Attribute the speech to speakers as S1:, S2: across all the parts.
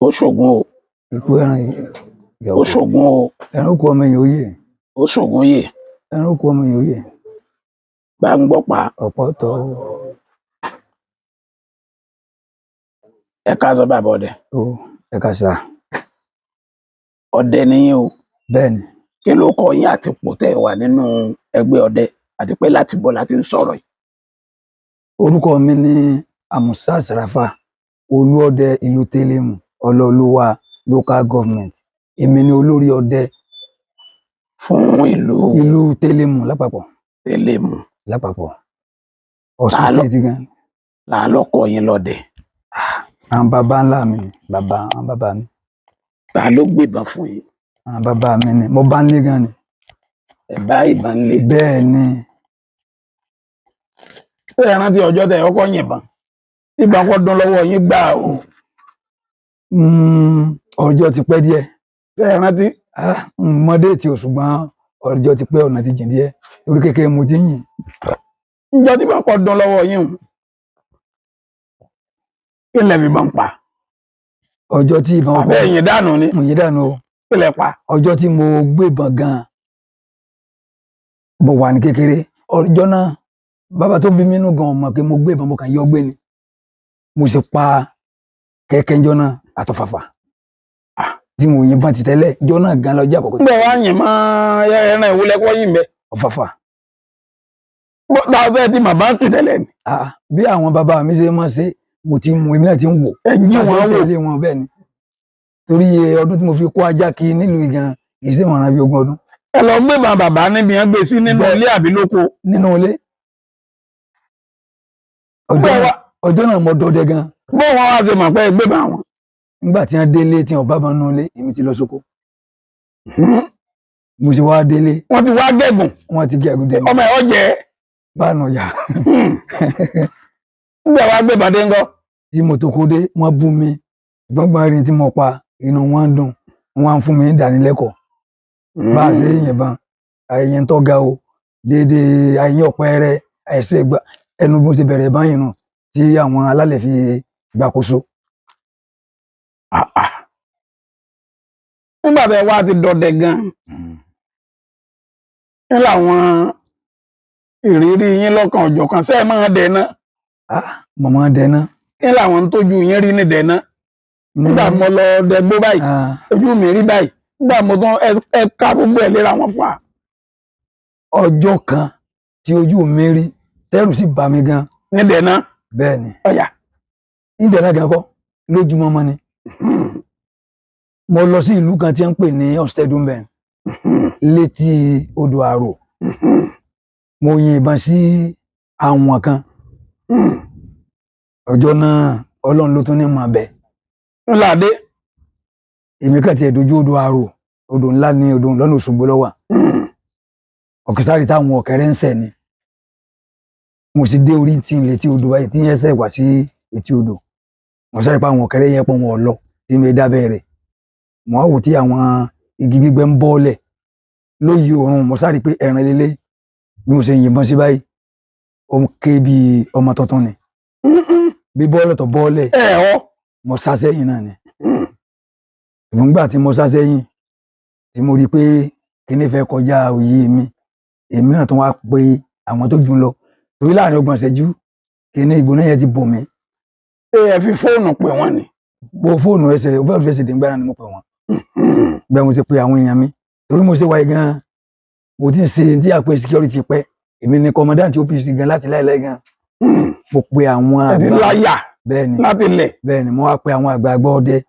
S1: Ó ṣògùn o.
S2: Ikú ẹran
S1: Ó ṣògùn o.
S2: Ẹran kú ọmọ èèyàn òye.
S1: Ó ṣògùn yè.
S2: Ẹran kú ọmọ èèyàn òye.
S1: Bá ń gbọ́ pa.
S2: Ọ̀pọ̀ tọ́.
S1: Ẹ káàsán, bàbá ọdẹ.
S2: O ẹ̀ka sà.
S1: Ọdẹ nìyín o?
S2: Bẹ́ẹ̀ ni.
S1: Kí ló kọ yín àti ipò tẹ́ ẹ wà nínú ẹgbẹ́ ọdẹ, àti pé láti bọ̀ láti ń sọ̀rọ̀ yìí?
S2: Orúkọ mi ni Amusa Sarafa, olúọdẹ ìlú Tẹlẹmù, Ọlọ́ọ̀lùwà Local Government. Èmi ni olórí ọdẹ
S1: fún ìlú
S2: ìlú Tẹlẹmù lápapọ̀.
S1: Tẹlẹmù.
S2: Lápapọ̀ Ọ̀ṣun State gan.
S1: Là lọkọ yín lọdẹ?
S2: Àwọn baba ńlá mi, baba àwọn baba mi.
S1: Ta ló gbébọn fún yín?
S2: Àwọn baba mi ni, mo bá ń lé gan ni.
S1: Ẹ bá ìbọn lé?
S2: Bẹ́ẹ̀ ni.
S1: Ṣé ẹ rántí ọjọ́ tẹ́ ẹ kọ́kọ́ yìnbọn? Ìbọn kọ́ dún lọ́wọ́ yín gbà o?
S2: Ọjọ́ ti pẹ́ díẹ̀.
S1: Ṣé ẹ rántí?
S2: Ah, n mọ déètì o, ṣùgbọ́n ọjọ́ ti pẹ́, ọ̀nà ti jìn díẹ̀, torí kékeré mo ti ń yìn.
S1: Níjọ́ tí ìbọn kọ́ dún lọ́wọ́ yín o, kí lẹ fi bọn pa?
S2: Ọjọ́ tí ìbọn
S1: Àbẹ́ ẹ̀yìn dànù ni?
S2: Mo yìn dànù o.
S1: Kí lẹ pa?
S2: Ọjọ́ tí mo gbébọn gan, mo wà ní kékeré. Ọjọ́ náà, bàbá tó bí mi nínú gan mọ̀ pé mo gbébọn, mo kàn yọ gbé ni. Mo sì pa kẹ̀kẹ́ ńjọ́ náà àtọ̀fàfà tí mo yìnbọn ti tẹ́lẹ̀ jọ́ náà gan lọ́jọ́ àkọ́kọ́.
S1: Nígbà wá yìn mọ́ ẹran ìwúlẹ̀ kọ́ yìn bẹ́ẹ̀?
S2: Ọ̀fàfà.
S1: Bá a fẹ́ tí màbá ń tì tẹ́lẹ̀ ni.
S2: Ah, bí àwọn bàbá mi ṣe máa ṣe, mo ti mú, èmi náà ti ń wò.
S1: Ẹ jí
S2: Bá a ṣe
S1: wọn
S2: ń
S1: wò.
S2: tẹ̀lé wọn, bẹ́ẹ̀ ni, torí iye ọdún tí mo fi kó ajá kiri nílùú ìgan kì í ṣe ìmọ̀ràn bíi 20 ọdún.
S1: Ẹ lọ gbébọn bàbá níbi yẹn gbé sí nínú
S2: Bẹ́ẹ̀.
S1: ilé àbí lóko?
S2: Nínú ilé. Ọjọ́
S1: Bẹ́ẹ̀
S2: náà ọjọ́ náà mo dọdẹ gan.
S1: Bó wọn wá ṣe mọ̀ pé ẹ gbébọn àwọn?
S2: Nígbà tí wọ́n délé, tí wọ́n bá bá nínú ilé, èmi ti lọ sóko. Mo ṣe wá délé.
S1: Wọ́n ti wá gẹ̀gùn.
S2: Wọ́n ti gẹ̀gùn dẹ̀ mí.
S1: Ọmọ ẹ̀ ọ̀jẹ̀.
S2: Bánu yà.
S1: Nígbà wá gbébọn dé ńkọ́?
S2: Tí mo tó kó dé, wọ́n bú mi gbọ́ngbọ́n rin tí mo pa, inú wọn ń dùn, wọ́n á fún mi ní ìdánilẹ́kọ̀ọ́ bá a ṣe yìnbọn, àyẹn tó ga o, déédéé àyẹn ọ̀pẹ rẹ àìsè gba ẹnu. Bó ṣe bẹ̀rẹ̀ báyìí nù tí àwọn alálẹ̀ fi gbàkóso.
S1: Ah, ah. Nígbà tẹ́ wá ti dọdẹ gan, ní làwọn ìrírí yín lọ́kàn ọ̀jọ̀kan, ṣé ẹ máa dẹ̀ná?
S2: Ah, mo máa ń dẹná.
S1: Ní làwọn tójú yín rí ní dẹ̀ná nígbà mo lọ dẹgbó báyìí, ojú mi rí báyìí nígbà mo tán, ẹ ká gbogbo ẹ léra wọn fún wa.
S2: Ọjọ́ kan tí ojú mi rí tẹ́rù sì bà mí gan.
S1: Ní dẹ̀ná?
S2: Bẹ́ẹ̀ ni.
S1: Ọ̀yà.
S2: Ní dẹ̀ná gan kọ́, lójúmọmọ ni mo lọ sí ìlú kan tí wọ́n ń pè ní Ọ̀sẹ̀dúnbẹ̀, létí odò àrò. Mo yin ìbọn sí àwọn kan ọjọ́ náà, Ọlọ́run ló tún ní mọ̀ bẹ́ẹ̀.
S1: Ńláde.
S2: Èmi kàn tiẹ̀ dojú odò àrò, odò ńlá ní odò lọ́nà Òṣogbo lọ́wà. Ọ̀kẹ́sárì táwọn ọ̀kẹ́rẹ́ ń sẹ̀ ni. Mo sì dé orí tí ń létí odò báyìí, tí ń ẹsẹ̀ wá sí etí odò, mo sáré pa àwọn ọ̀kẹ́rẹ́ yẹn pọ̀, wọn lọ tí mi dábẹ́ rẹ̀. Mo á wò tí àwọn igi gbígbẹ ń bọ́ọ̀lẹ̀ lóyè òórùn, mo sáré pé ẹran lélẹ̀. Bí mo ṣe yìnbọn sí báyìí, ó ń ké bí ọmọ tuntun ni, bí bọ́ọ̀lẹ̀ tó bọ́ọ̀lẹ̀.
S1: Ẹ ọ.
S2: Mo sá sẹ́yìn náà ni. Nígbà tí mo sá sẹ́yìn, tí mo rí i pé kíní fẹ́ kọjá òye mi, èmi náà tún wá pé àwọn tó jù ú lọ, torí láàrin 30 ìṣẹ́jú, kíní ìgbóná yẹn ti bò mí.
S1: Ṣé ẹ fi fóònù pè wọ́n ni?
S2: Mo fóònù ẹsẹ̀ bẹ́ẹ̀ fẹsẹ̀ dé ńgbà náà ni mo pè wọ́n. Bẹ́ẹ̀ mo ṣe pe àwọn èèyàn mi, torí mo ṣe wáyé gan, mo ti ń ṣe tí a pè security pẹ́, èmi ni commandant OPC gan láti láìláì gan. Mo pe àwọn
S1: Ẹ ti
S2: àgbà.
S1: láyà.
S2: Bẹ́ẹ̀ ni.
S1: Láti lẹ̀.
S2: Bẹ́ẹ̀ ni, mo wá pe àwọn àgbààgbà ọdẹ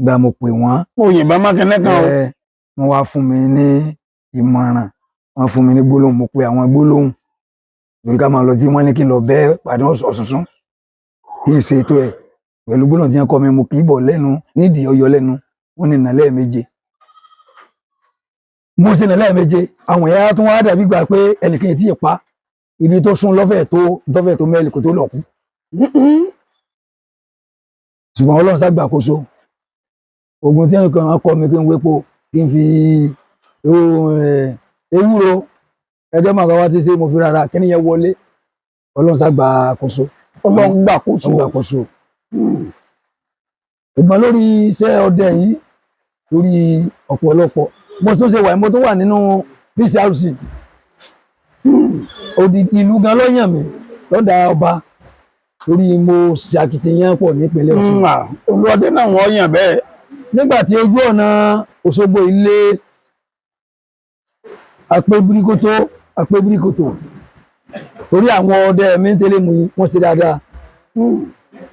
S2: gbà, mo pè wọ́n.
S1: Mo yìnbọn mọ́kànlẹ́ kan o.
S2: Ẹ wọ́n wá fún mi ní ìmọ̀ràn, wọ́n fún mi ní gbólóhùn. Mo pe àwọn gbólóhùn lórí ká máa lọ tí wọ́n ní kí n lọ bẹ́ẹ̀ pàdé Ọ̀ṣunṣun, kí n ṣètò ẹ̀ pẹ̀lú gbólóhùn tí wọ́n kọ́ mi. Mo kì í bọ̀ lẹ́nu nídìí ọyọ lẹ́nu, wọ́n ní nà lẹ́ẹ̀méje. Mo ṣe nà lẹ́ẹ̀méje, àwọn ẹ̀yà tún wá dàbí gbà pé ẹnìkan tí ì pa ibi tó sún lọ́fẹ̀ẹ́ tó lọ́fẹ̀ẹ́ tó mẹ́lì kó tó lọ kú, ṣùgbọ́n Ọlọ́run ṣá gbàkóso. Ogun tí wọ́n kàn kọ́ mi, kí n wépo, kí n fi ewúro ẹjọ́ máa bá wá ti ṣe, mo fi rárá kí nìyẹn wọlé. Ọlọ́run ṣá gbàkóso.
S1: Ọlọ́run gbàkóso.
S2: Ọlọ́run gbàkóso. Ṣùgbọ́n lórí iṣẹ́ ọdẹ yìí, lórí ọ̀pọ̀lọpọ̀ mo tún ṣe wà, mo tún wà nínú PCRC. Odidi ìlú gan ló yàn mí lọ́dà ọba, torí mo ṣe akitiyan pọ̀ nípínlẹ̀ Ọ̀ṣun.
S1: Olúọdẹ náà wọ́n yàn bẹ́ẹ̀.
S2: Nígbà tí ojú ọ̀nà Òṣogbo ilé apébíríkótó apébíríkótó, torí àwọn ọdẹ mi ń tẹ́lẹ̀ mú yín, wọ́n ṣe dáadáa,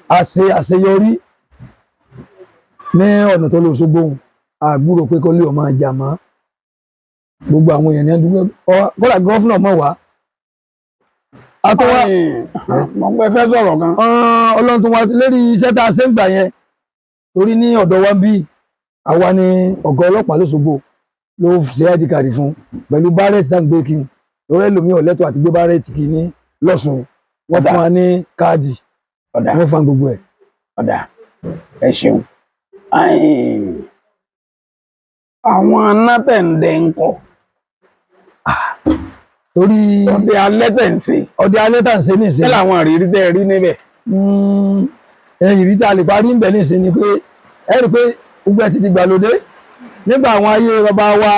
S2: a ṣe àṣeyọrí ní ọ̀nà tó lọ Òṣogbo òun. Àgbúrò pé kó lè ọmọ ìjà mọ́ gbogbo àwọn èèyàn ní ẹdúgbò, kódà gọ́fúnà mọ̀ wá. Àtọwá
S1: Mo ń pẹ́ fẹ́ sọ̀rọ̀ kan.
S2: Ọlọ́run tó wá lérí iṣẹ́ tá a ṣe ń gbà yẹn, torí ní ọ̀dọ̀ wa bí àwa ni ọ̀gá ọlọ́pàá lọ́sọ̀gbò ló ṣe ID card fún pẹ̀lú bárẹ̀tì tá à ń gbé kí lórí ẹlòmíì ọ̀lẹ́tọ̀ àti gbé bárẹ̀tì kí ní lọ́sùn, wọ́n fún wa ní káàdì,
S1: Ọ̀dà.
S2: wọ́n fún wa gbogbo ẹ̀.
S1: Ọ̀dà, ẹ ṣeun. Àwọn anátẹ̀ǹdẹ̀ ń kọ́?
S2: Torí
S1: ọdẹ alẹ́ tẹ̀ ń ṣe.
S2: Ọdẹ alẹ́ tá à ń ṣe ní
S1: Kí
S2: ìsìn.
S1: làwọn ìrírí tẹ́ ẹ rí níbẹ̀?
S2: Ẹ̀yìn ìrírí tá a lè parí ń bẹ̀ ní ìsìn ni pé ẹ rí i pé gbogbo ẹ̀ ti ti gbàlódé nígbà àwọn ayé bàbá wa.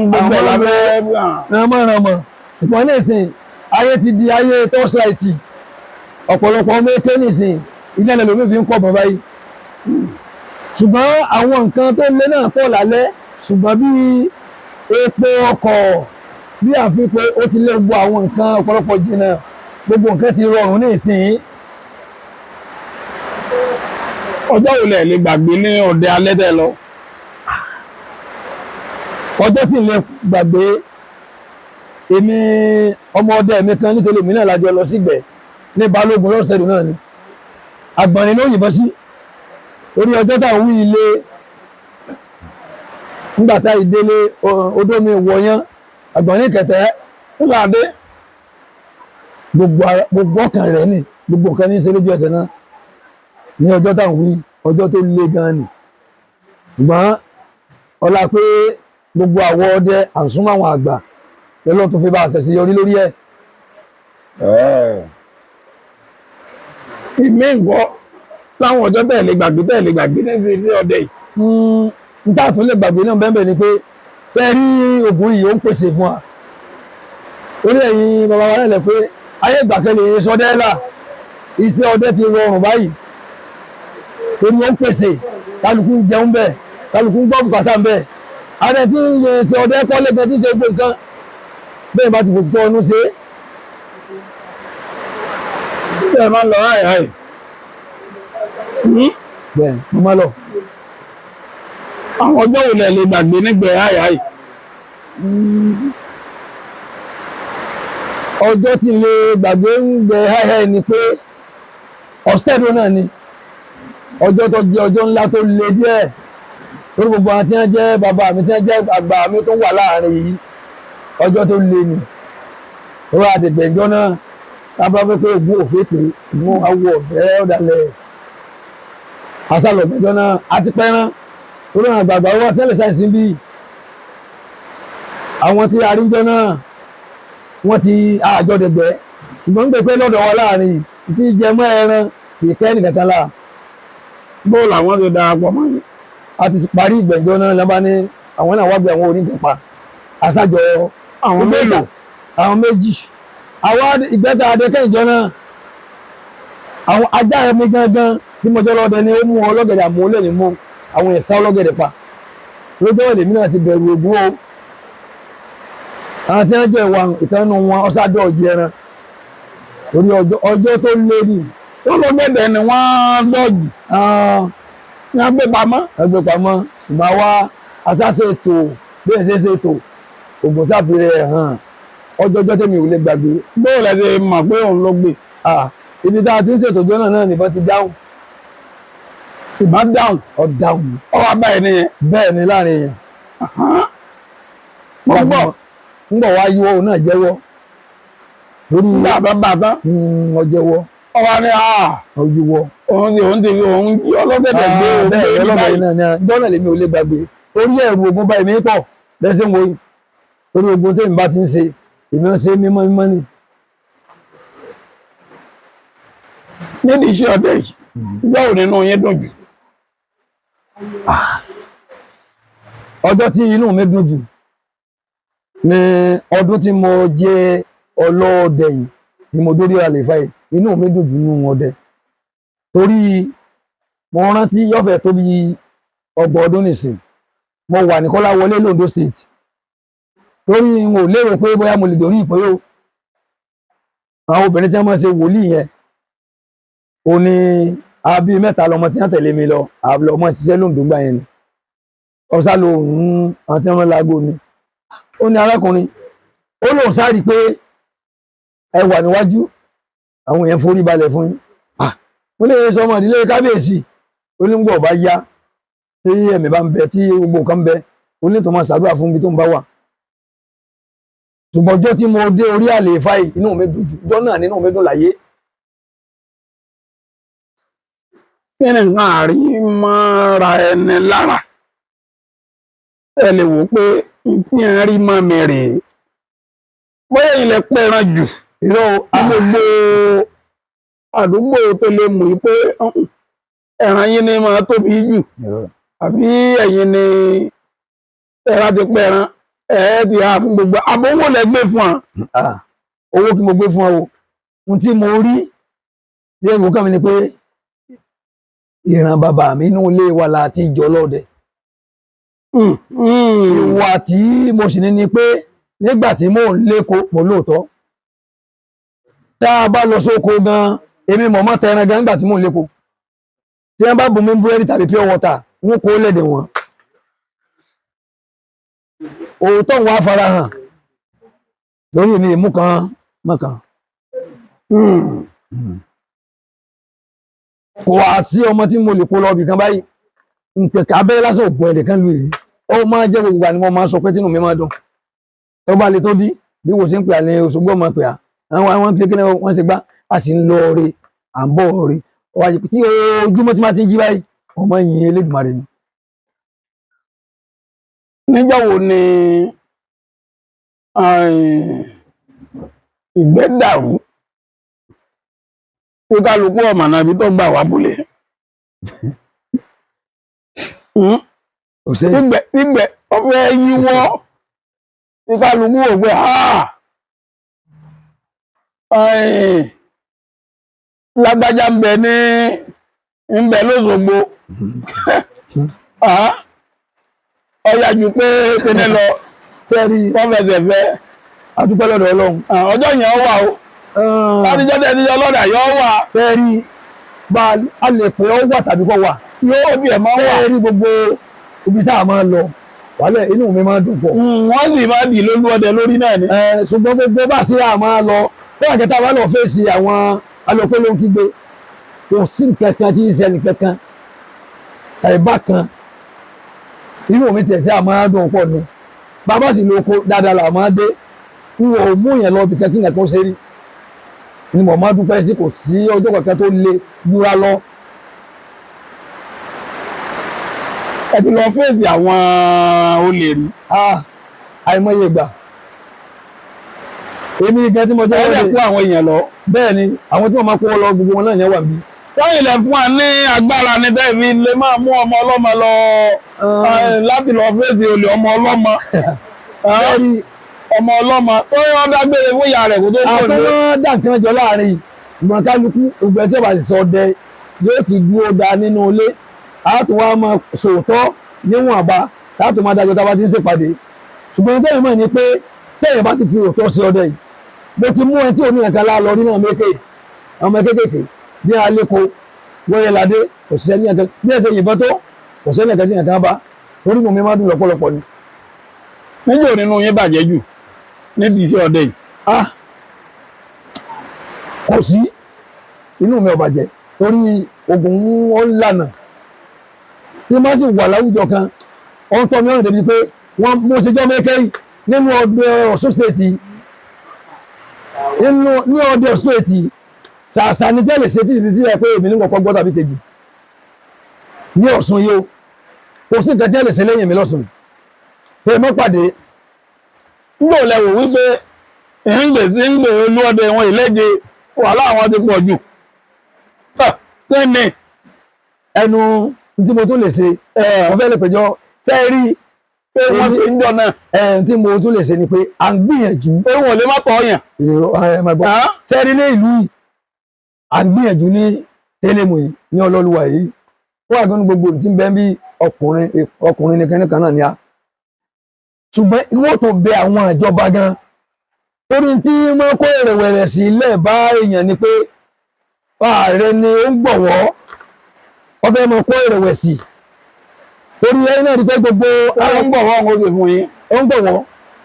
S1: Gbogbo ẹ̀ lábẹ́.
S2: Ránmọ́ránmọ́ ìpọ́n ní ìsìn, ayé ti di ayé tọ́ṣláìtì. Ọ̀pọ̀lọpọ̀ ọmọ eke ní ìsìn, ilé ẹ̀ lómi fi ń kọ́ bàbá yìí. Ṣùgbọ́n àwọn nǹkan tó lé náà pọ̀ lálẹ́, ṣùgbọ́n bí epo ọkọ̀ bí àfikún ó ti lé gbogbo àwọn nǹkan ọ̀pọ̀lọpọ̀ jìnnà, gbogbo nǹkan ti rọrùn ní ìsìn.
S1: Ọjọ́ wo lẹ̀ lè gbàgbé ní ọdẹ alẹ́ tẹ́ lọ?
S2: Ọjọ́ tí ń lè gbàgbé, èmi ọmọ ọdẹ mi kan nítorí èmi náà lájọ lọ sígbẹ̀ ní Balógun lọ́sẹ̀dù náà ni àgbọ̀nrín ló yìnbọn sí orí ọjọ́ tá à ń wí ilé. Nígbà tá ìdílé odó mi wọ̀nyán àgbọ̀nrín kẹtẹ́
S1: Fúlàdé.
S2: Gbogbo ọkàn rẹ̀ ni gbogbo nǹkan ní í ṣe lójú ẹsẹ̀ náà ní ọjọ́ tá à ń wí, ọjọ́ tó le gan ni. Ṣùgbọ́n ọlá pé gbogbo àwọ̀ ọdẹ à ń súnmọ́ àwọn àgbà lọ́lọ́run tó fi bá a ṣẹ̀ṣẹ̀ yọrí lórí ẹ̀.
S1: Ìmí nǹkan láwọn ọjọ́ tẹ́ lè gbàgbé, tẹ́ lè gbàgbé ní ti sí ọdẹ yìí.
S2: N tá àtún lè gbàgbé náà bẹ́ẹ̀ bẹ́ẹ̀ ni pé ṣe rí oògùn yìí, ó ń pèsè fún wa orí ẹ̀yin bàbá wa lẹ́lẹ̀ pé ayé ìgbàkẹ́lẹ̀ yìí sọdẹ́ là, iṣẹ́ ọdẹ ti rọrùn báyìí torí ó ń pèsè, kálukú ń jẹun bẹ́ẹ̀, kálukú ń gbọ́ bùkátà bẹ́ẹ̀, ààrẹ tí ń ṣe ọdẹ kọ́lé gan, tí ń ṣe gbogbo nǹkan bẹ́ẹ̀ bá ti fòtítọ́ ọdún ṣe é.
S1: Tẹ́ ẹ máa ń lọ ráì ráì?
S2: Bẹ́ẹ̀ mo máa lọ.
S1: Àwọn ọjọ́ wo lẹ̀ lè gbàgbé nígbẹ̀ ráì ráì?
S2: Ọjọ́ tí lè gbàgbé ń gbẹ háìháì ni pé ọ̀sẹ̀dọ̀ náà ni ọjọ́ tó jẹ́ ọjọ́ ńlá tó le díẹ̀, lórí gbogbo àwọn tí wọ́n jẹ́ bàbá mi, tí wọ́n jẹ́ àgbà mi tó wà láàrin yìí, ọjọ́ tó le ni. Lórí àtẹ̀gbẹ̀ ìjọ náà tábà fẹ́ pé ògùn òféèké ògùn awọ ọ̀fẹ́ ọ̀dàlẹ̀ àṣàlọ̀gbẹ̀jọ náà àti pẹ́rán lórí àwọn àgbààgbà wọn tẹ́lẹ̀ sáyẹ̀nsì bí àwọn tí aríjọ náà wọ́n ti àjọdẹ̀gbẹ́. Ṣùgbọ́n ń gbé pé lọ́dọ̀ wọn láàrin tí jẹ mọ́ ẹran kì í kẹ́ nìkankan láà.
S1: Bó làwọn ti darapọ̀ mọ́ yín?
S2: A ti parí ìgbẹ́jọ́ náà lọ́ba ní àwọn náà wá gbé àwọn oníjẹpa aṣájọ.
S1: Àwọn mélòó?
S2: Àwọn méjì. Àwọn ìgbẹ́ta adékẹ́yìnjọ náà, àwọn ajá mi gangan tí mo jọ lọ́dẹ ni ó mú ọlọ́gẹ̀dẹ̀ àmú olè ní mú àwọn ẹ̀sán ọlọ́gẹ̀dẹ̀ pa lójó. Èmi náà ti bẹ̀rù ògún o. Àwọn tí wọ́n jẹ́ ìwà ìkànnù wọn ọ̀sádọ̀ ọ̀jì ẹran torí ọjọ́ tó lé ní.
S1: Tó lọ gbẹ̀dẹ̀ ni wọ́n dọ̀jì ní wọ́n gbé pamọ́.
S2: Ẹgbẹ́ pamọ́, ṣùgbọ́n wá asáṣe ètò bí ẹ̀ ṣe ṣe ètò ògùn sáfìrẹ́ ẹ̀ hàn, ọjọ́jọ́ tèmi ò lè gbàgbé.
S1: Bó lẹ ṣe mọ̀ pé òun ló gbé?
S2: Ibi tá a ti ń ṣètò ìjọ náà náà nìbọn ti dáhùn.
S1: Ìbá dáhùn?
S2: Ọ̀dáhùn.
S1: Ọwọ́ abá ẹ̀ nìyẹn.
S2: Bẹ́ẹ̀ ni, láàrin èèyàn.
S1: Mo gbọ́.
S2: Ń bọ̀ wá yíwọ́, òun náà jẹ́wọ́ lórí.
S1: Nígbà bá bá tán.
S2: Ó jẹ́wọ́.
S1: Ọwọ́ ni
S2: Ó yíwọ́.
S1: Òun ni òun ti fi òun jí ọlọ́gẹ̀dẹ̀ gbé òun
S2: bẹ́ẹ̀
S1: gbé
S2: ọlọ́gẹ̀dẹ̀
S1: báyìí.
S2: náà ni jọ́nà lèmi ò lè gbàgbé torí ẹ̀rù ogun báyìí mi pọ̀ lẹ́sẹ̀ wo yìí, torí ogun tèmi bá ti ń ṣe, èmi ń ṣe mímọ́ mímọ́ ni.
S1: Nídìí iṣẹ́ ọdẹ yìí, ìjọ ò nínú yín dùn jù?
S2: Ọjọ́ tí inú mi dùn jù ní ọdún tí mo jẹ́ ọlọ́ọdẹ yìí, tí mo dórí àlééfà yìí, inú mi dùn jù nínú ọdẹ, torí mo rántí yọ̀fẹ̀ tó bí 30 ọdún nìsín, mo wà ní Kọ́láwọlé l'Ondo State, torí n ò lérò pé bóyá mo lè dórí ìpín o. Àwọn obìnrin tí wọ́n máa ń ṣe wòlíì yẹn, ó ní àbí mẹ́ta lọmọ tí wọ́n tẹ̀lé mi lọ, àlọ́mọ ṣiṣẹ́ l'Ondo gbà yẹn ni, ọ̀sá ló ń àwọn tí wọ́n lágbo ni. Ó ní arákùnrin, ó lóun sáré pé ẹ wà níwájú àwọn èèyàn forí balẹ̀ fún yín. Mo lè sọ ọmọ ìdílé kábíyèsí. Ó ní gbọ́ ọba yá, tí ẹ̀mí bá ń bẹ, tí gbogbo nǹkan ń bẹ, ó ní tó máa ṣàdúrà fún ibi tó ń bá wà. Ṣùgbọ́n ọjọ́ tí mo dé orí àlééfà yìí, inú mi dùn jù ọjọ́ náà, nínú mi dùn láyé.
S1: Kí ni nǹkan àrí mọ́ra ẹni lára ẹ lè wò pé tí ẹ rí mọ́ mi rèé, bóyá ilẹ̀ pẹran jù
S2: Irọ́ o.
S1: ní gbogbo àdúgbò tó lè mú i pé ẹran yín ni máa tóbi jù, àbí ẹ̀yin ni ẹran ti pẹran ẹ ti há fún gbogbo àbówó lẹ gbé fún wa?
S2: Owó kí mo gbé fún ọ o. Ohun tí mo rí tí ẹ̀rù kàn mí ni pé ìran bàbá mi inú ilé wa la ti jọ lọ́dẹ. Ìwà tí mo sì ní ni pé nígbà tí mò ń léko, mo lóòótọ́. Tá a bá lọ sóko gan, èmi mọ̀ mọ́ tẹran gan nígbà tí mò ń léko. Tí wọ́n bá bùn mí búrẹ́dì tàbí pure water, ń kó lẹ́dẹ̀ wọn. Òótọ́ wọn á farahàn lórí mi, ìmú kan mọ̀kàn. Kò wá sí ọmọ tí mo lè kó lọ ibì kan báyìí, nkẹ̀kẹ́ abẹ́rẹ́ lásán ògùn ẹ̀dẹ̀ kan lu èyí. Ó máa jẹ́ gbogbo ìgbà ni mo máa ń sọ pé tínú mi máa dùn tó bá le tó dí bí wò ṣe ń pè àlẹ́ Òṣogbo ọmọ pè á, àwọn kékeré wọ́n ṣe gbá, a sì ń lọ ore, à ń bọ̀ ore tí ojúmọ́ tí máa ti ń jí báyìí, ọmọ yìí Elédùmarè ni.
S1: Níjọ́ wo ni ìgbẹ́ dàrú tí kálukú ọ̀mọ̀nà ibi tó gbà wá búlẹ̀? Ìgbẹ́ ọ̀fẹ́ yíwọ́ tí kálukú ò gbé lágbájá ń bẹ ní ń bẹ lÓṣogbo, ọ̀yà jù pé kíní lọ
S2: fẹ́rí
S1: wọ́n fẹsẹ̀ fẹ́.
S2: Adúpẹ́ lọ́dọ̀ Ọlọ́run.
S1: Ọjọ́ yẹn wà o, látijọ́ tẹ́ ti yọ lọ́dà yọ wà.
S2: Fẹ́rí bá a lè pè ọ́ wà tàbí kọ́ wà.
S1: Yóò bí ẹ̀ máa wà.
S2: Fẹ́rí gbogbo ibi tá a máa lọ wàhálẹ̀, inú mi máa ń dùn pọ̀.
S1: Wọ́n sì máa dì lólú ọdẹ lórí náà ni.
S2: Ṣùgbọ́n gbogbo bá sí a máa lọ fún àkẹta wa lọ fèsì àwọn alọ́pẹ́ ló ń kígbe, kò sí nǹkan kan tí ń ṣẹlẹ̀ kankan tàbí bákan, inú mi tiẹ̀ tí a máa dùn pọ̀ ni. Bàbá sì lóko dáadáa là máa dé, n ò mú yẹn lọ bí kankan kankan ṣe rí ni mo máa dúpẹ́ sí. Kò sí ọjọ́ kankan tó le jura lọ.
S1: Ẹ ti lọ fèsì àwọn olè rí?
S2: Àìmọye ìgbà. Èmi gan tí mo jẹ́
S1: Ẹ lè kó àwọn èèyàn lọ.
S2: Bẹ́ẹ̀ ni, àwọn tí wọ́n máa kó wọn lọ, gbogbo wọn náà yẹn wà níbí.
S1: Sẹ́yìn lẹ fún wa ní agbára ní bẹ́ẹ̀ fi lè máa mú ọmọ ọlọ́mọ lọ láti lọ fèsì olè ọmọ ọlọ́mọ?
S2: Bẹ́ẹ̀ni.
S1: Ọmọ ọlọ́mọ tó yọ ọ́ dágbére fún ìyá rẹ̀ kó tó kó lé.
S2: Àtọ́wọ́n dà nǹkan jọ láàrin ìgbọ̀n kálukú, gbogbo ẹ̀ tí ó bá ti sọ ọdẹ yóò ti dúró da nínú ilé, a tún wá máa sòótọ́ níwọ̀nba láti máa dájọ́ tá a bá ti ń ṣèpàdé. Ṣùgbọ́n tẹ́yìn mọ̀ ni pé tẹ́yìn bá ti fi òótọ́ sí ọdẹ yìí, mo ti mú ẹni tí òní nǹkan lá lọ nínú ọmọ èké, ọmọ kéékèèké bí alẹ́kọ̀ọ́ wọ́yẹ ládé, kò sí ẹni nǹkan bí ẹsẹ̀ yìnbọn tó, kò sí ẹni nǹkan tí nǹkan bá torí mo mi máa dùn lọ́pọ̀lọpọ̀ ni.
S1: Níjọ́ nínú yín bàjẹ́ jù nídìí iṣẹ́ ọdẹ yìí?
S2: Ah, kò sí, inú mi ò bàjẹ́ torí ogun ó ń lànà tí má sì wà láwùjọ kan, ó ń tọ́ mi ọ̀rùn débi pé wọ́n mo ṣe jọ́ mẹ́kẹ́ yìí nínú ọdẹ Ọ̀ṣun state, nínú ní ọdẹ Ọ̀ṣun state, ṣàṣà ní tẹ́lẹ̀ ṣe títí tí ẹ pé èmi ní kọ̀ọ̀kan gbọ́ tàbí kejì ní Ọ̀ṣun yìí o. Kò sí nǹkan tí ẹ lè ṣe lẹ́yìn mi lọ́sùn tẹ́ mọ́ pàdé.
S1: Nígbà wo lẹ wò wípé ń gbè sí ń gbè olú ọdẹ wọn ìlẹ́jẹ wàhálà àwọn ti pọ̀ jù? Kí ni
S2: ẹnu Tí mo tún lè ṣe, mo fẹ́ lè péjọ sẹ́ẹ̀rí
S1: Pé wọ́n ṣe ń jọ náà.
S2: Tí mo tún lè ṣe ni pé à ń gbìyànjú.
S1: Pé wọn ò lè má tọ́ yàn.
S2: Sẹ́ẹ̀rí ní ìlú yìí, à ń gbìyànjú ní Tẹ́lẹ̀mù yìí, ní Ọlọ́lúwa yìí, wọ́n àgbọn gbogbo tí ń bẹ bí ọkùnrin ọkùnrin ní kẹ́ni kan náà ni a, ṣùgbọ́n wọ́n tó bẹ àwọn ìjọba gan, torí tí wọ́n kó ìrẹ̀wẹ̀rẹ̀ sí ilẹ̀ bá èèyàn ni pé ààrẹ ni ó ń gbọ̀wọ́, wọ́n fẹ́ mọ kó ìrẹ̀wẹ̀sì, torí ẹni náà rí pé gbogbo
S1: Àwọn ń gbọ̀wọ́ wọn ó sì fún yín.
S2: Ó ń gbọ̀wọ́.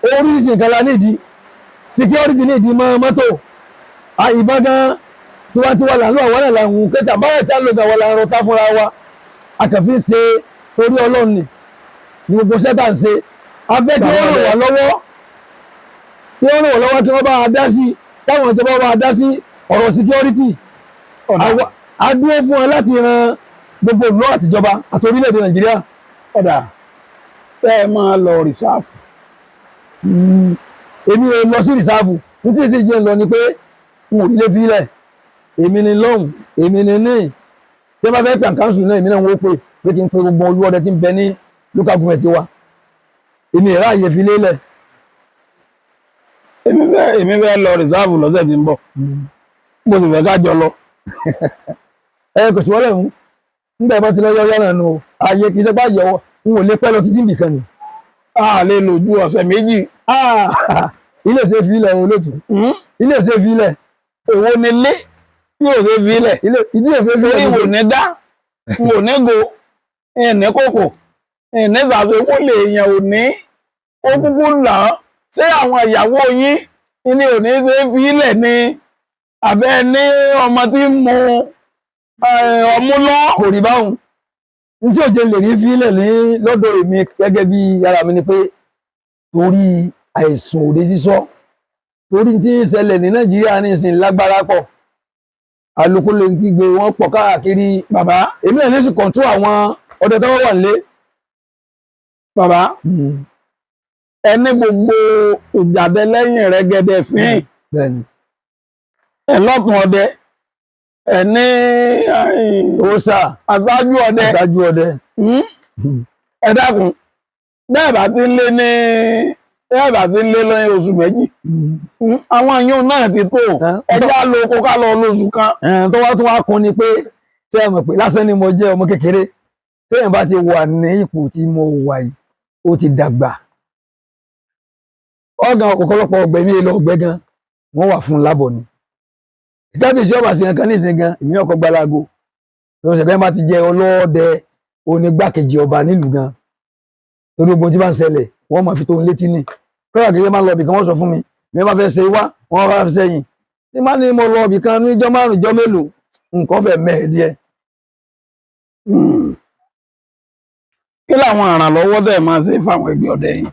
S2: Oríṣiríṣi nǹkan la nídìí, security nídìí, mọ́ mọ́tò, ìbọn gan tiwantiwa là ń lọ, àwọn ẹ̀là ń kẹta báyìí tá ń lò gàwọ́ là ń rọta fúnra wa, a kàn fi ń ṣe torí Ọlọ́run ni ní gbogbo sẹ́tà ń ṣe. A fẹ́ kí wọ́n ràn wá lọ́wọ́, kí wọ́n ràn wá lọ́wọ́, kí wọ́n bá wa dá sí, táwọn ìjọba bá wa dá sí ọ̀rọ̀ security. A dúró fún wọn láti ran gbogbo ìlú àtijọba àti orílẹ̀-èdè Nàìjíríà.
S1: Ọ̀dà tẹ́ ẹ máa lọ reserve.
S2: Èmi ò lọ sí reserve. Ní tí èsì jẹ́ ń lọ ni pé n ò ní lè fi lẹ̀, èmi ni lọ́hùn, èmi ni ní tí wọ́n bá fẹ́ pè council náà, èmi náà wọ́n pè pé kí n pe gbogbo olúwọ́dẹ tí ń bẹ ní local government wa. Èmi ìrá àyè fi lélẹ̀.
S1: Èmi fẹ́ lọ reserve lọ́sẹ̀ tí ń bọ̀, mo sì fẹ́ ká jọ lọ.
S2: Ẹ kò sí wọlé fún nígbà bá ti lọ yọ yára nù ààyè, kì í ṣe bá yọ, n ò lè pẹ́ lọ títí nìkan ni.
S1: A lè lò ju ọ̀sẹ̀ 2.
S2: Ilé ìṣe fi ilẹ̀ olóòtú, ilé ìṣe fi ilẹ̀.
S1: Èwo ni lé tí ò ṣe fi ilẹ̀?
S2: Ilé ìdí ìṣe fi
S1: Torí
S2: ilẹ̀.
S1: wò ní dá wò ní go ìní kòkò ìní sàṣewó lè yàn ò ní ó kúkú là á. Ṣé àwọn ìyàwó yín ni ò ní ṣe fi ilẹ̀ ni, àbẹ́ ní ọmọ tí ń mu ọmú lọ?
S2: Kò rí báwọn. N tí òjò lè rí fílẹ̀ ní lọ́dọ̀ èmi gẹ́gẹ́ bí ara mi ni pé torí àìsùn òde sísọ, torí tí ń ṣẹlẹ̀ ní Nàìjíríà ní ìsìn lágbára pọ̀, alukó lè kígbe wọn pọ̀ káàkiri.
S1: Bàbá,
S2: Èmi náà ní sì kọ̀ǹtú àwọn ọdẹ tó wà nílé.
S1: Bàbá, ẹni gbogbo ìjàdẹ lẹ́yìn rẹ̀ gẹ́dẹ̀ fín.
S2: Bẹ́ẹ̀ni.
S1: Ẹ lọ́kùn ọdẹ, ẹ ní
S2: Owó sáà.
S1: Aṣáájú ọdẹ.
S2: Aṣáájú ọdẹ.
S1: Ẹ dákun, bẹ́ẹ̀ bá ti ń lé ní bẹ́ẹ̀ bá ti ń lé lẹ́yìn oṣù 2, àwọn èèyàn náà ti tó ẹjá lo oko ká lọ lóṣù kan.
S2: Tó wá tún wá kún ni pé tí ẹ mọ̀ pé lásán ni mo jẹ́ ọmọ kékeré, téèyàn bá ti wà ní ipò tí mo wà yìí, ó ti dàgbà ọ̀gá. Ọ̀pọ̀lọpọ̀ ọgbẹ́ mi lọ ọgbẹ́ gan, wọ́n wà fún un lábọ̀ ni. Kábíyèsí ọba sí nǹkan ní ìsìn gan, èmi náà kọ́ gbalago tó ń ṣẹ̀fẹ́ bá ti jẹ́ ọlọ́ọ̀dẹ onígbàkejì ọba nílùú gan, torí ogun tí bá ń ṣẹlẹ̀ wọ́n máa fi tó ń létí ní kọ́lá kìí ṣe máa ń lọ ibìkan, wọ́n sọ fún mi mi bá fẹ́ ṣe wá, wọ́n bá fẹ́ sẹ́yìn tí má ní mo lọ ibìkan ní ijọ́ 5, ijọ́ mélòó, nǹkan fẹ́ mẹ́ẹ̀ díẹ̀.
S1: Kí làwọn àrànlọ́wọ́ tẹ̀ máa ṣe fáwọn ẹgbẹ́ ọdẹ yìí?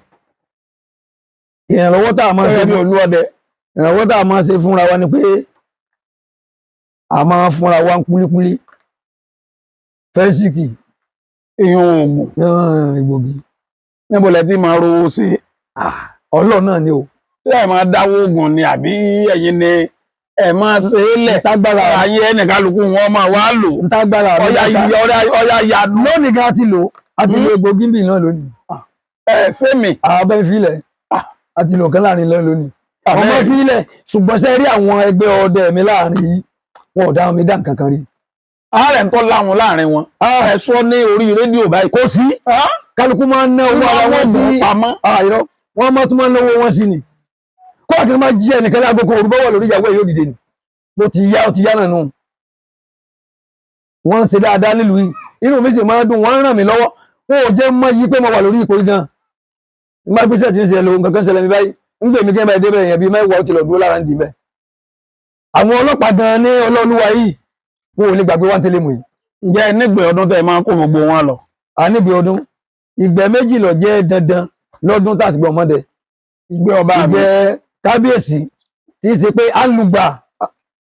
S2: Ìrànlọ́wọ́ tá a máa ṣe
S1: Gẹ́gẹ́ bí
S2: fún
S1: olúọdẹ.
S2: Ìrànlọ́wọ́ tá a máa ṣe fúnra wa ni pé a máa fúnra wa ń kúlíkúlí, fẹ́síkì.
S1: Ìyún oògùn.
S2: Ìgbògi.
S1: Níbo lẹ ti máa rówó sí?
S2: Ọlọ́ọ̀ náà ni o.
S1: Ṣé ẹ máa dáwó oògùn ni, àbí ẹ̀yin ni ẹ máa ṣe é lẹ̀?
S2: Ntágbára.
S1: Ayé ẹnìkálukú wọn máa wá lò.
S2: Ntágbára mi.
S1: Ọyá ọyá yanu.
S2: Lónìí gan a ti lò, a ti lo egbògi bì náà lónìí.
S1: Ẹ fẹ́mi.
S2: Abẹ́ filẹ̀, a ti lò kan láàrin lọ lónìí. Ọmọ filẹ̀, ṣùgbọ́n ṣe rí àwọn ẹgbẹ́ ọdẹ mi láàrin yìí, wọn ò dá mi dá nǹkan kan rí.
S1: Ààrẹ ń tọ́ láwọn láàrin wọn. Ẹ sọ ní orí rédíò báyìí.
S2: Kò sí, kálukú máa ń ná owó ara wọn sí.
S1: Pamọ́.
S2: Àìrọ́, wọ́n máa tún máa ń náwó wọn sí ni. Kó àkàrà máa jí ẹnìkan láago kan òru bọ́wọ̀ lórí ìyàwó ẹ̀ yóò dìde ni. Bó ti yá, ó ti yá náà nù. Wọ́n ń ṣe dáadáa nílùú yìí, inú mi sì máa ń dùn, wọ́n ń ràn mí lọ́wọ́. Wọn ò jẹ́ mọ́ yí pé mo wà lórí ipò yìí gan. Nígbà gbèsè tí ń ṣe lòun kankan ṣẹlẹ̀ mi báyìí, ń gbèmí kí n bá dé bẹ́ẹ̀ yẹn bíi 10 ó ti lọ dúró lára ń dì bẹ́ẹ̀. Àwọn ọlọ́pàá gan ní Ọlọ́ọ̀lúwa yìí, wọn ò lè gbàgbé wá ń tẹ́lẹ̀ mù yìí.
S1: Ǹjẹ́ ẹ nígbẹ́ ọdún tẹ́ ẹ máa ń kó gbogbo wọn lọ?
S2: A níbi ọdún ìgbẹ́ 2 ló jẹ́ dandan lọ́dún tá a sì gbọ́ ọmọdé.
S1: Ìgbẹ́ ọba mi.
S2: Ìgbẹ́ kábíyèsí tí í ṣe pé alùgbà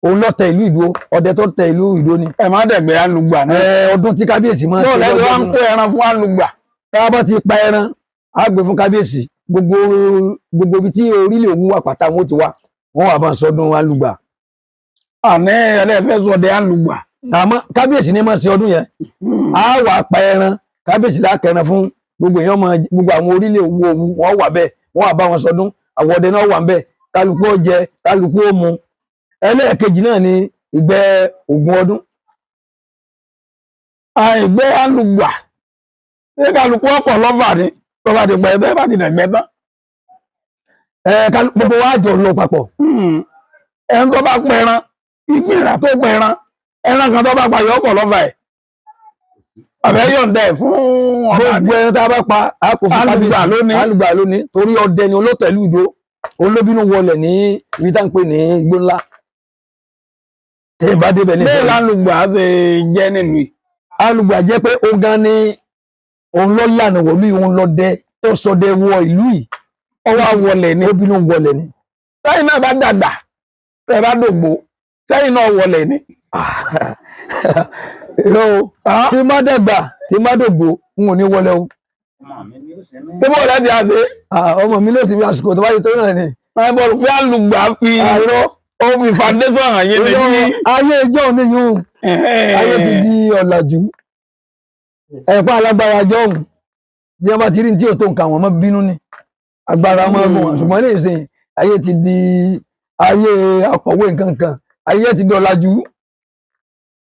S2: òun ló tẹ ìlú Ìdó, ọdẹ tó tẹ ìlú Ìdó ni.
S1: Ẹ má dẹ̀gbẹ́ alùgbà náà.
S2: Ọdún tí kábíyèsí máa ń
S1: Bọ́ọ̀lù ẹ wá ń
S2: lọ́dún
S1: kó ẹran fún alùgbà.
S2: tá a bá ti pa ẹran, á gbé fún kábíyèsí. Gbogbo gbogbo ibi tí orílẹ̀ òun wà pátá wọn ó ti wá, wọn wà máa sọdún alùgbà.
S1: Àní ẹlẹ́fẹ́ sọdẹ alùgbà.
S2: Àmọ́ kábíyèsí ní máa ṣe ọdún yẹn. Á wà pa ẹran, kábíyèsí lákẹran fún gbogbo èèyàn mọ, gbogbo àwọn orílẹ̀ òwú òwú wọn wà bẹ́ẹ̀, wọ́n wà bá wọn sọdún. Àwọn ọdẹ náà wà ń bẹ̀, kálukú ó jẹ, kálukú ó mu. Ẹlẹ́ẹ̀kejì náà ni ìgbẹ́ Ògún ọdún.
S1: Àìgbẹ́ alùgbà, ṣé kálukú ọkọ̀ lọ́fà ni tó bá ti pẹ́ bẹ́ẹ̀ bá ti dẹ̀gbẹ́ tán?
S2: Ẹ gbogbo wa jọ lọ papọ̀.
S1: Ẹni tó bá pẹran ìgbìnrà tó pẹran, ẹran kan tó bá pa yọ ọkọ̀ lọ́fà ẹ̀, àbẹ́ yọ̀ǹda ẹ̀ fún ọba ni.
S2: Gbogbo ẹran tá a bá pa, a kò fún
S1: Alùgbà
S2: kábíyèsí.
S1: lónìí.
S2: Alùgbà lónìí, torí ọdẹ ni olótẹ̀lú ìdó olóbínú wọlẹ̀ ní ibi tá à ń pè ní igbó ńlá. Tẹ́yìn bá débẹ̀ ní
S1: Bẹ́ẹ̀
S2: ìfẹ́
S1: lálùgbà ṣe jẹ́ nílùú yìí.
S2: Alùgbà jẹ́ pé ó gan ni òun lọ lànà wọ̀lú yìí, òun lọ dẹ tó sọdẹ wọ ìlú yìí.
S1: Ọwọ́ wọlé ni.
S2: Ó bínú wọlẹ̀ ni.
S1: Sẹ́yìn náà bá dàgbà, tẹ́ bá dògbò, sẹ́yìn náà wọlé ni.
S2: Irọ́ o, tí má dàgbà, tí má dògbò, n ò ní wọlé o.
S1: Tí bó láti á ṣe?
S2: Ah, ọmọ mi ló sì fi àsìkò tó bá yẹ tó náà ni.
S1: Ẹ bọ̀rù pé alùgbà fi
S2: Àìrọ́.
S1: ó fi foundation hàn yín
S2: Irọ́,
S1: ní.
S2: ayé ìjọ́ òní yìí, ayé ti di ọ̀làjú. Ẹ̀pá alágbára jọ́hún tí wọ́n bá ti rí ní tí ò tó nǹkan, àwọn ọmọ bínú ni agbára máa ń gùn wọn. Ṣùgbọ́n ní ìsìn, ayé ti di ayé akọ̀wé nǹkan kan, ayé ti di ọ̀làjú.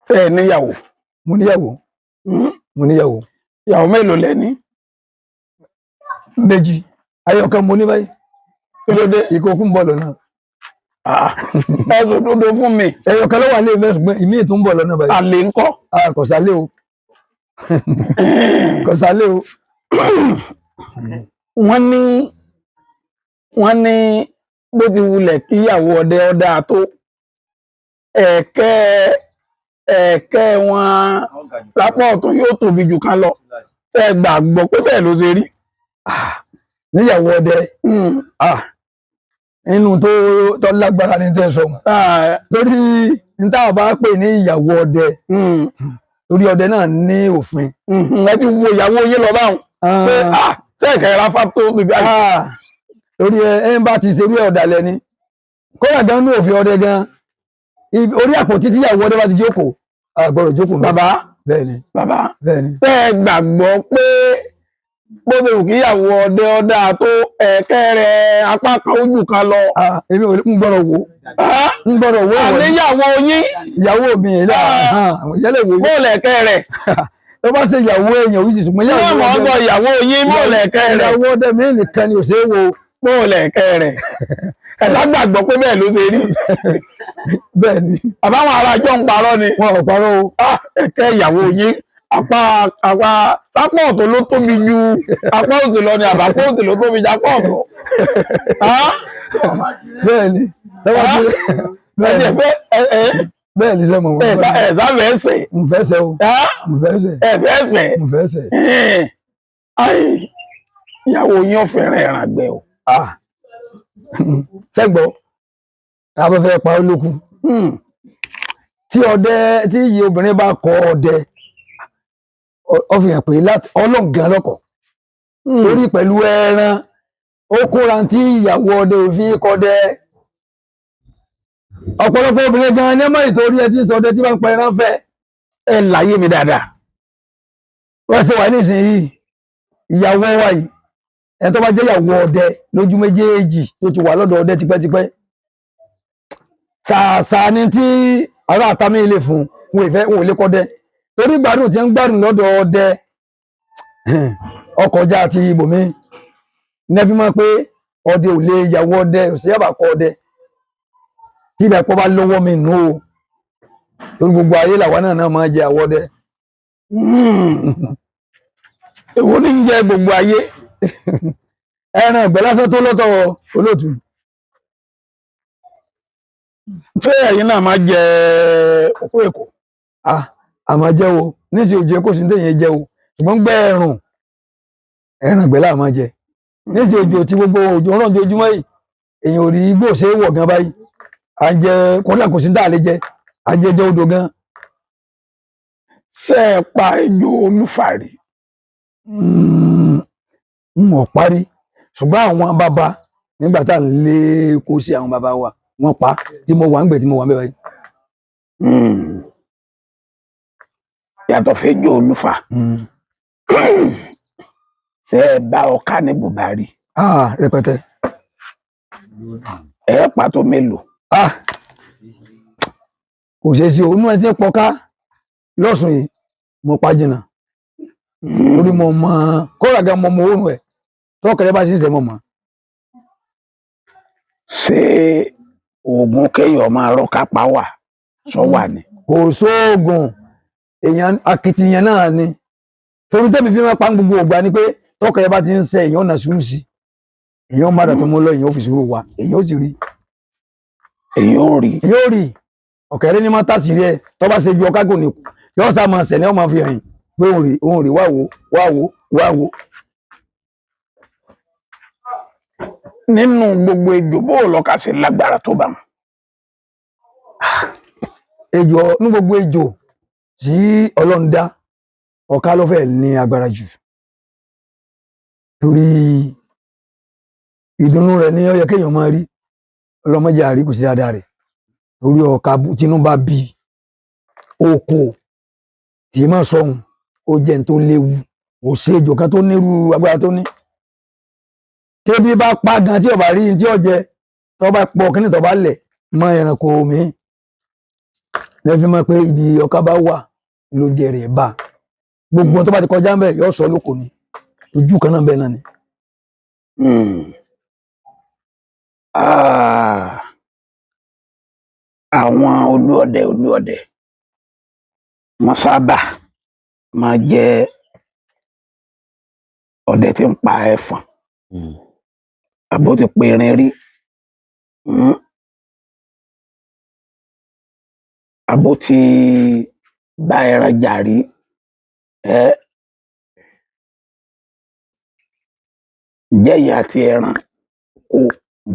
S1: Ẹ níyàwó?
S2: Mo níyàwó, mo níyàwó.
S1: Ìyàwó mélòó lẹ ní?
S2: Méjì, ayọ̀kan mo ní báyìí.
S1: Kí ló dé?
S2: Ìkókó ń bọ̀ lọ́nà.
S1: Ẹ sọ dúdú fún mi.
S2: Ẹyọ̀kan ló wà lé ìfẹ́, ṣùgbọ́n ìmíì tó ń bọ̀ lọ́nà báyìí.
S1: Àlè ńkọ́?
S2: Ah, kò sálé o, kò sálé o.
S1: Wọ́n ní bó ti wulẹ̀ kíyàwó ọdẹ ọdá tó, ẹ̀ẹ̀kẹ́ wọn lápá ọ̀tún yóò tóbi jù kan lọ. Ẹ gbàgbọ́ pé bẹ́ẹ̀ ló ṣe rí?
S2: Níyàwó ọdẹ, ah, nínú tó lágbára ní tẹ̀sán, torí n tá a bá pè ní ìyàwó ọdẹ, torí ọdẹ náà ní òfin.
S1: Ẹ ti wo ìyàwó yín lọ báwọn pé ah, sẹ́ẹ̀kẹ́ ra fá tó bíbí ayé.
S2: Ah, torí ẹ ń bá ti ṣerú ẹ, ọ̀dàlẹ̀ ni. Kódà gan ní òfin ọdẹ gan, orí àpótí tíyàwó ọdẹ bá ti jókòó, a gbọ́dọ̀ jókòó mọ́.
S1: Bàbá.
S2: Bẹ́ẹ̀ ni.
S1: Bàbá.
S2: Bẹ́ẹ̀ ni.
S1: Tẹ́ ẹ gbàgbọ́ pé bó ti wù kíyàwó ọdẹ ọdá tó, ẹ̀ẹ̀kẹ́ rẹ̀ apá kan ojú kan lọ?
S2: Ah, èmi ò ń gbọ́dọ̀ wò, ń gbọ́dọ̀ wò wọ̀ ni.
S1: Àníyàwó yín.
S2: Ìyàwó mi ìyẹlẹ wò.
S1: Bóòlù ẹ̀kẹ́ rẹ̀.
S2: Tó bá ṣe ìyàwó èèyàn òwúsì, ṣùgbọ́n
S1: Yóò mọ̀ ọ́ gbọ́ ìyàwó yín, bóòlù ẹ̀kẹ́ rẹ̀.
S2: Ìyàwó ọdẹ mi nìkan ni ò ṣeé wo.
S1: Bóòlù ẹ̀kẹ́ rẹ̀. Ẹ̀dá gbàgbọ́ pé bẹ́ẹ̀ ló ṣe rí?
S2: Bẹ́ẹ̀ ni.
S1: Àbáwọn arájọ́ ń parọ́ ni?
S2: Wọn ò parọ́ o.
S1: Ah, ẹ̀kẹ́ ìyàwó yín apá sápọ̀ ọ̀tún ló tóbi ju apá òsì lọ ni, àbápọ̀ òsì ló tóbi ju apá ọ̀tún? Ah,
S2: Bẹ́ẹ̀ ni.
S1: Ah,
S2: Bẹ́ẹ̀
S1: ẹ
S2: ni.
S1: fẹ́ ẹ ẹ
S2: Bẹ́ẹ̀ ni, sẹ́mo.
S1: ẹ ẹ sáfẹ́ ẹsẹ̀.
S2: N fẹ́ sẹ́ o. N fẹ́ sẹ́.
S1: Ẹ fẹ́ ẹsẹ̀.
S2: N fẹ́ sẹ́.
S1: Ayi, ìyàwó yín ò fẹ́ràn ẹran àgbẹ̀ o.
S2: Ah, sẹ́gbọ́, tá a bá fẹ́ pa olókun, tí ọdẹ tí iye obìnrin bá kọ ọdẹ, ọ fi hàn pé láti ọlọ́ǹgàn lọ́kọ̀, torí pẹ̀lú ẹran ó kóra tí ìyàwó ọdẹ òfin kọdẹ. Ọ̀pọ̀lọpọ̀ obìnrin gan ní ọmọ ìtorí ẹ tí ń sọ ọdẹ tí bá ń pa ẹran fẹ́.
S1: Ẹ láyé mi dáadáa.
S2: Wọ́n ṣe wà nísìnyí, ìyàwó wa yìí, ẹ tó bá jẹ́ ìyàwó ọdẹ lójú méjèèjì, tó ti wà lọ́dọ̀ ọdẹ tipẹ́tipẹ́, ṣàṣà ni tí ará àtàmì ilé fún wọn ìfẹ́ wọn ò lè kọ́dẹ, torí gbádùn tí ń gbádùn lọ́dọ̀ ọdẹ ọkọjá àti ibòmí nẹ́fí mọ́ pé ọdẹ ò lè ìyàwó ọdẹ ò sí yàbá kọ ọdẹ tí ibẹ̀ pọ̀ bá lọ́wọ́ mi nù o, torí gbogbo ayé làwa náà náà máa jẹ àwọ̀ ọdẹ.
S1: Èwo ní ń jẹ gbogbo ayé?
S2: Ẹran ìgbẹ́ lásán tó lọ́tọ̀, olóòtú.
S1: Ṣé ẹ̀yin náà máa jẹ òkú èkó?
S2: Ah, àmọ́ jẹ́ o, níṣẹ́ òjò kò sí ní tẹ̀yìn jẹ́ o, ṣùgbọ́n gbẹ́ ẹ̀rùn, ẹran ìgbẹ́ láà máa jẹ níṣẹ́ òjò tí gbogbo òjò ń rọ̀ ojoojúmọ́ yìí, èèyàn ò rí igbó ṣe é wọ̀ gan báyìí. À ń jẹ, kódà kò sí ní tà lè jẹ, à ń jẹ jẹ odò gan.
S1: Ṣé ẹ pa ejò olúfàrí?
S2: N ò parí, ṣùgbọ́n àwọn bàbá nígbà tá à ń lé kó sí, àwọn bàbá wa wọ́n pa tí mo wà ń gbẹ tí mo wà ń bẹ báyìí.
S1: Yàtọ̀ fẹ́jọ́ olúfà, ṣé ẹ bá ọká ní bùbárí?
S2: Ah, rẹpẹtẹ.
S1: Ẹ pàtó mélòó?
S2: Ah, kò ṣeé ṣe òun ẹ ti ń pọká lọ́sùn yìí, mo pa jìnnà torí mo mọ kóra gan, mo mọ òórùn ẹ tọkẹrẹ bá ṣe ń ṣe, mo mọ.
S1: Ṣé oògùn kéèyàn máa rọ́ká pa wà sọ wà ní?
S2: Kò sóògùn, èèyàn akitiyan náà ni, torí tẹ́mi fi máa pa gbogbo ògbà ni pé tọkẹrẹ bá ti ń ṣe, èèyàn ọ̀nà sùúrù sí, èèyàn má dàtọ̀ mọ́ lọ, èèyàn ò fi sùúrù wa, èèyàn ó sì rí.
S1: Èyí ò rí.
S2: Èèyàn ó rí ọ̀kẹ́rẹ́ ní máa tàṣírí ẹ tó bá ṣe ju ọ̀ká kò ní kú, yóò sá máa ṣẹ̀ ní ọmọ fi hàn pé òun rí, òun rí, wá wò, wá wò, wá wò.
S1: Nínú gbogbo ejò, bó o lọ́ka ṣe lágbára tó bá wọn?
S2: Ejò, ní gbogbo ejò tí Ọlọ́run dá, ọ̀ká ló fẹ́ ní agbára jù, torí ìdùnnú rẹ̀ ní ó yẹ kéèyàn máa rí, ọlọ́mọdé àrí kò sí dáadáa rẹ̀, torí ọ̀ká tínú bá bí oko tí máa sọ̀hún, ó jẹ́ ní tó léwu. Kò sí ejò kan tó nírú agbára tó ní. Tẹ́bí bá pa gan, tí ó bá rí ní tí ó jẹ, tó bá pọ̀ kíní, tó bá lẹ̀ mọ́ ẹranko mi lẹ́fí mọ̀ pé ibi ọ̀ká bá wà ló jẹ rẹ̀ bá gbogbo ohun tó bá ti kọjá ń bẹ̀, yóò sọ lóko ni, ojú kan náà bẹ́ẹ̀ náà ni.
S1: Ah, àwọn olúọdẹ wọn sábà máa jẹ ọdẹ tí ń pa ẹfọ̀n àbó ti perin rí, àbó ti bá ẹran jà rí. Ẹ ǹjẹ́ ìyá àti ẹran kò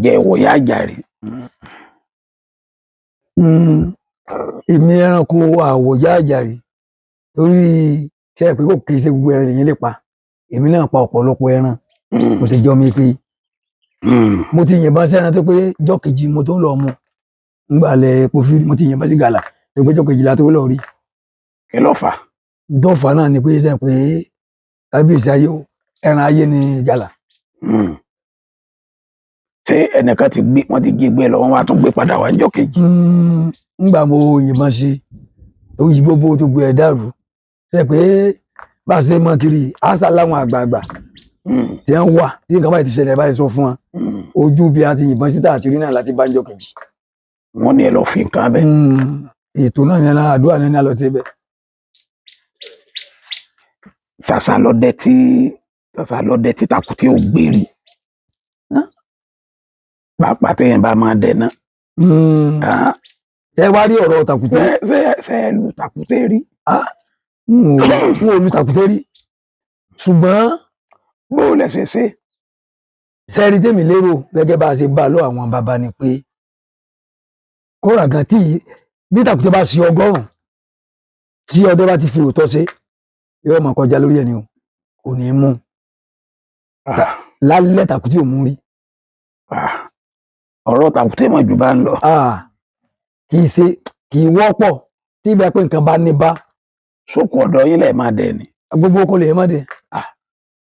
S1: jẹ ìwòyà jà rí?
S2: Èmi ẹranko àwọ̀já àjàrí, torí ṣe é pé kò kì í ṣe gbogbo ẹran lèyìn lè pa. Èmi náà pa ọ̀pọ̀lọpọ̀ ẹran, mo sì jọ mi pé mo ti yìnbọn sẹ́ran tó pé jọ́ kejì mo tó lọ mú ngbàlẹ̀ epo fírí, mo ti yìnbọn sí gàlà tó pé jọ́ kejì la tó lọ rí.
S1: Kí ló fà á?
S2: Dọ́fà náà ni pé ṣe pé kábíyèsí ayé o, ẹran ayé ni gàlà.
S1: Ṣé ẹnìkan ti gbé, wọn ti jí gbé lọ, wọn wá tún gbé padà wá níjọ́ kejì?
S2: Ngbà mo yìnbọn sí tó yí gbogbo tó gbé ẹ dàrú, ṣe pé bá a ṣe mọ kiri àṣà láwọn àgbààgbà tí wọ́n wà tí nǹkan báyìí ti ṣẹlẹ̀ báyìí, sọ fún wa ojú bí a ti yìnbọn síta àti rí náà láti bá ń jọ kejì.
S1: Wọn ní ẹ lọ fi nǹkan bẹ.
S2: Ètò náà ní àdúrà ní alọ sí ibẹ̀.
S1: Ṣàṣà lọdẹ tí ṣàṣà lọdẹ tí tàkúté ò gbérí, pàápàá téèyàn bá máa dẹ náà.
S2: Ṣé wàá rí ọ̀rọ̀ tàkúté?
S1: Ṣé ṣé ẹ lu tàkúté rí?
S2: N ò lu tàkúté rí, ṣùgbọ́n
S1: Bó o lẹ ṣe ṣe?
S2: Sẹ́ẹ̀rí, tèmi lérò gẹ́gẹ́ bá a ṣe bá a lọ àwọn bàbá ni pé kóra gan tí bí tàkúté bá ṣe 100, tí ọdẹ bá ti fi òótọ́ ṣe, yóò máa kọjá lórí ẹni o, kò ní í mú lálẹ́. Tàkúté ò mú rí.
S1: Ọ̀rọ̀ tàkúté mọ̀ jù bá ń lọ.
S2: Kì í ṣe, kì í wọ́pọ̀ tí ìgbà pé nǹkan bá ní bá.
S1: Sóko ọ̀dọ̀ yín lẹ̀ máa dẹ ni?
S2: Gbogbo oko lè má dé.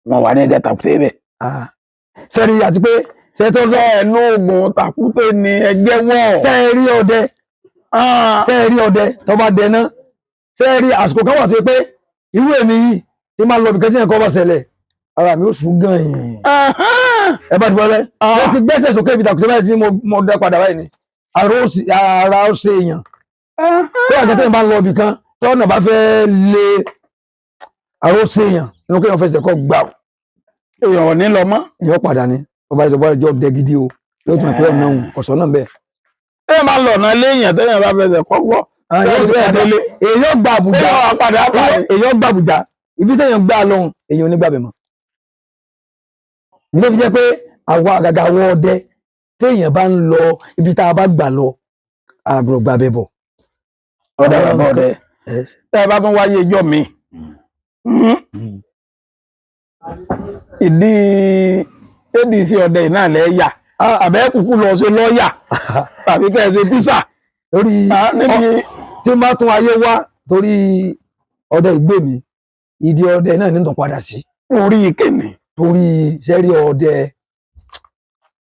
S1: Wọn wà ní ẹ̀dẹ̀ tàkúté bẹ̀.
S2: Sẹ́ẹ̀rí, àti pé sẹ́ẹ̀tọ́
S1: Bẹ́ẹ̀ lóògùn tàkúté ni ẹ jẹ́wọ́.
S2: Sẹ́ẹ̀rí ọdẹ, sẹ́ẹ̀rí ọdẹ tó bá dẹ náà, sẹ́ẹ̀rí àsìkò kan wà tó yẹ pé irú èmi yìí tí máa lọ bìkan tí nǹkan bá ṣẹlẹ̀, ara mi ó sùn gan yìí. Ẹ bá ti bọ́ rẹ, wọ́n ti gbẹ́sẹ̀ sókè ibi tàkúté báyìí tí mo dá padà báyìí ni ara ó ṣe èèyàn tó àjẹtẹ́ yẹn bá ń lọ ibì kan tọ́nà bá fẹ́ lé, ara ó ṣe èèyàn inú kéèyàn fẹsẹ̀ kọ́ gbà.
S1: Èèyàn ò ní lọ mọ́.
S2: Èèyàn padà ni ọba ìjọba ìjọ dẹ gidi o, yóò tún ẹ̀pẹ́ ọ̀nà òun ọ̀sán náà bẹ́ẹ̀.
S1: Ẹ máa lọ ọ̀nà léèyàn téèyàn bá fẹsẹ̀ kọ́kọ́.
S2: Èèyàn gba Àbújá.
S1: Èèyàn wà padà bá.
S2: Èèyàn gba Àbújá, ibi téèyàn gbà lọ́hùn, èèyàn ò ní gbàbẹ̀ mọ́. Ló fi jẹ́ pé àwa àgàgà àwọ̀ ọdẹ, téèyàn bá ń lọ ibi tá a bá gbà lọ, àgbọ̀rọ̀ gbàbẹ̀ bọ̀.
S1: Ọ̀dà bàbá ọdẹ, tẹ́ ẹ bá tún wáyé ijọ́ mi, ìdí adc ọdẹ yìí náà lẹ́ yà, àbẹ́ kúkú lọ ṣe lọ́ọ̀yà tàbí kẹ́ ẹ ṣe tíṣà.
S2: Torí
S1: níbi
S2: tí n bá tún ayé wá torí Ọdẹ ìgbé mi, ìdí ọdẹ náà ní tó padà sí.
S1: Orí kìnnì?
S2: Torí sẹ́rí ọdẹ.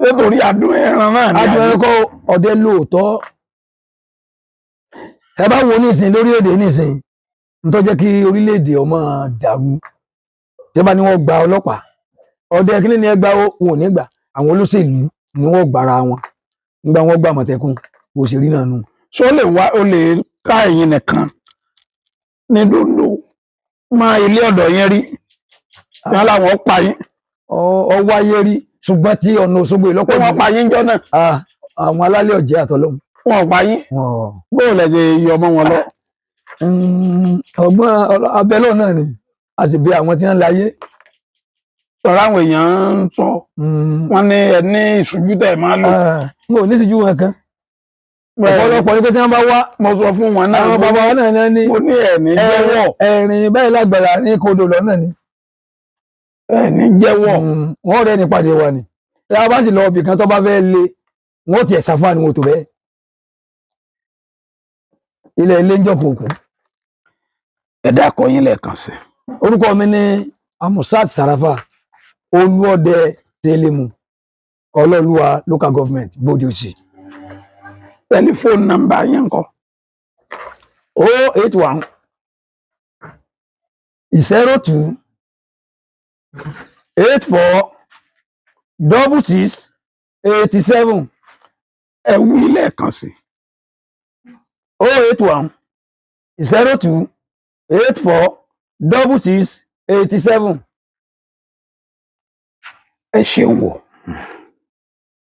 S1: Nítorí adùn ẹran náà ni?
S2: Adùn
S1: àbí?
S2: Ẹranko ọdẹ lóòótọ́. Ẹ bá wo nísìnyí lórílẹ̀‐èdè nísìnyí, ń tó jẹ́ kí orílẹ̀‐èdè ọmọ dàrú, tí wọ́n bá ní wọ́n gba ọlọ́pàá ọdẹ, kí ni ẹ gba ó, wọn ò ní gbà. Àwọn olóṣèlú ni wọ́n gbára wọn nígbà wọ́n gbà Àmọ̀tẹ́kùn, bó ṣe rí náà nù.
S1: Ṣó lè wá, ó lè ká ẹ̀yin nìkan ní dòndò máa ilé ọ̀dọ̀ yẹn rí wọn làwọn pa yín?
S2: Ọ wáyé rí, ṣùgbọ́n tí ọ̀nà Òṣogbo
S1: Pé
S2: ìlọ́pọ̀
S1: wọ́n pa yín jọ náà?
S2: Àwọn alálẹ̀ ọ̀jẹ́ àtọlọ́hun.
S1: Wọn ò pa yín?
S2: Wọn.
S1: Bóò lẹ ṣe yọ ọmọ wọn lọ?
S2: Ọgbọ́n abẹ́lọ́ náà ni a sì bẹ àwọn tí wọ́n láyé.
S1: Sọ̀rọ̀ àwọn èèyàn ń sọ, wọ́n ní ẹ ní ìṣújú tẹ̀ máa lò.
S2: N ò ní síjú wọn kan. Ọ̀pọ̀lọpọ̀ ní pé tí wọ́n bá wá
S1: Mo sọ fún wọn náà.
S2: Àwọn bàbá wa náà ní
S1: Mo ní ẹ ní jẹ́wọ́.
S2: Ẹ̀rìn báyìí lágbára ní kodò lọ́nà ni.
S1: Ẹ ní jẹ́wọ́.
S2: Wọ́n rẹ̀ ní pàdé wa ni tí a bá sì lọ ibì kan tó bá fẹ́ le, wọ́n tiẹ̀ sáfà ni wọ́n tó bẹ́ẹ̀ ilẹ̀ ilé ń jọkùn òkú.
S1: Ẹ dákọ yín lẹ́ẹ̀kan sí.
S2: Orúkọ mi ní Amusat Sarafa, Olúọdẹ Tẹlẹmù, Ọlọ́ọ̀lúwa Local Government, Bódì Òsì.
S1: Tẹlifóònù nọ́mbà yín ńkọ́?
S2: 081 02 84 66 87.
S1: Ẹ wí lẹ́ẹ̀kan sí.
S2: 081 02 84 66 87.
S1: Ẹ ṣeun wò.